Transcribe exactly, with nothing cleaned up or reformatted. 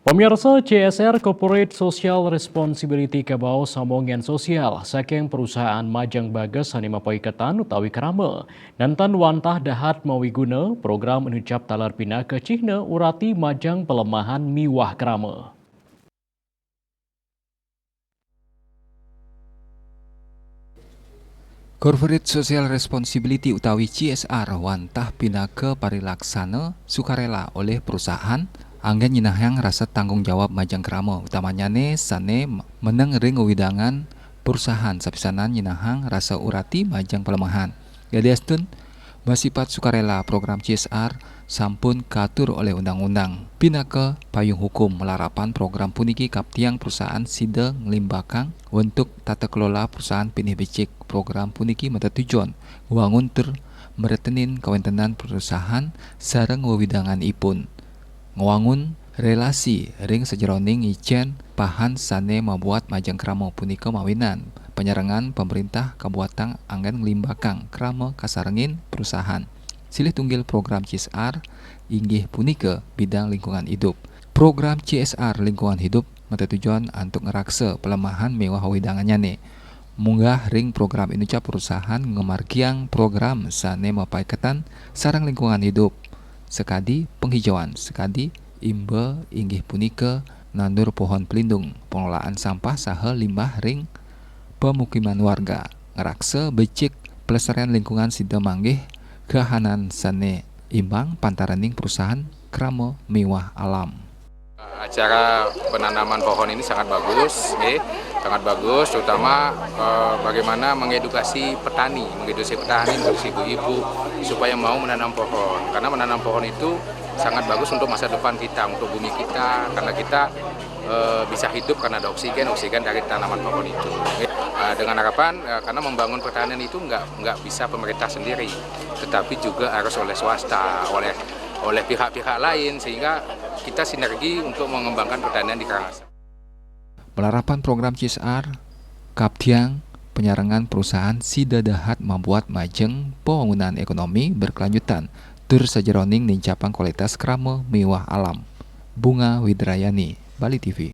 Pamirsa, C S R, Corporate Social Responsibility, kabaos sambungan sosial saking perusahaan majeng bagus sane mapaiketan utawi krama. Nenten wantah dahat mawiguna, program inucap taler pinaka cihna urati majeng palemahan miwah krama. Corporate Social Responsibility utawi C S R wantah pinaka parilaksana sukarela olih perusahaan, anggen nyinahang rasa tanggung jawab majeng krama, utamanyane sane meneng ring wewidangan perusahaan, sapisanan nyinahang rasa urati majeng palemahan. Yadiastun masipat sukarela, program C S R sampun katur olih undang-undang. Pinaka payung hukum, malarapan program puniki kaptiang perusahaan sida nglimbakang wentuk tata kelola perusahaan pinih becik. Program puniki matetujon ngwangun tur mretenin kawentenan perusahaan sareng wewidanganipun. Ngwangun relasi ring sajeroning ngicen pahan sane mabuat majeng krama, punika mawinan panyarengan pamrintah kabuatang anggen nglimbakang krama kasarengin perusahaan. Silih tunggil program C S R inggih punika bidang lingkungan idup. Program C S R lingkungan hidup matetujon antuk ngraksa palemahan miwah wewidangannyane. Munggah ring program inucap, perusahaan ngamargiang program sane mapaiketan sareng lingkungan hidup, sakadi penghijauan, sakadi imba inggih punika nandur pohon pelindung, pengelolaan sampah saha limbah ring pemukiman warga, ngraksa becik pelestarian lingkungan sida manggih kahanan sane imbang pantaraning perusahaan krama miwah alam. Acara penanaman pohon ini sangat bagus, eh, sangat bagus, terutama eh, bagaimana mengedukasi petani, mengedukasi petani, mengedukasi ibu-ibu supaya mau menanam pohon. Karena menanam pohon itu sangat bagus untuk masa depan kita, untuk bumi kita, karena kita eh, bisa hidup karena ada oksigen, oksigen dari tanaman pohon itu. Eh, dengan harapan eh, karena membangun pertanian itu nggak nggak bisa pemerintah sendiri, tetapi juga harus oleh swasta, oleh oleh pihak-pihak lain, sehingga kita sinergi untuk mengembangkan pertanian di Karangasem. Malarapan program C S R, kaptiang panyarengan perusahaan sida dahat mabuat majeng pawangunan ekonomi berkelanjutan tur sajeroning nincapang kualitas krama miwah alam. Bunga Widrayani, Bali T V.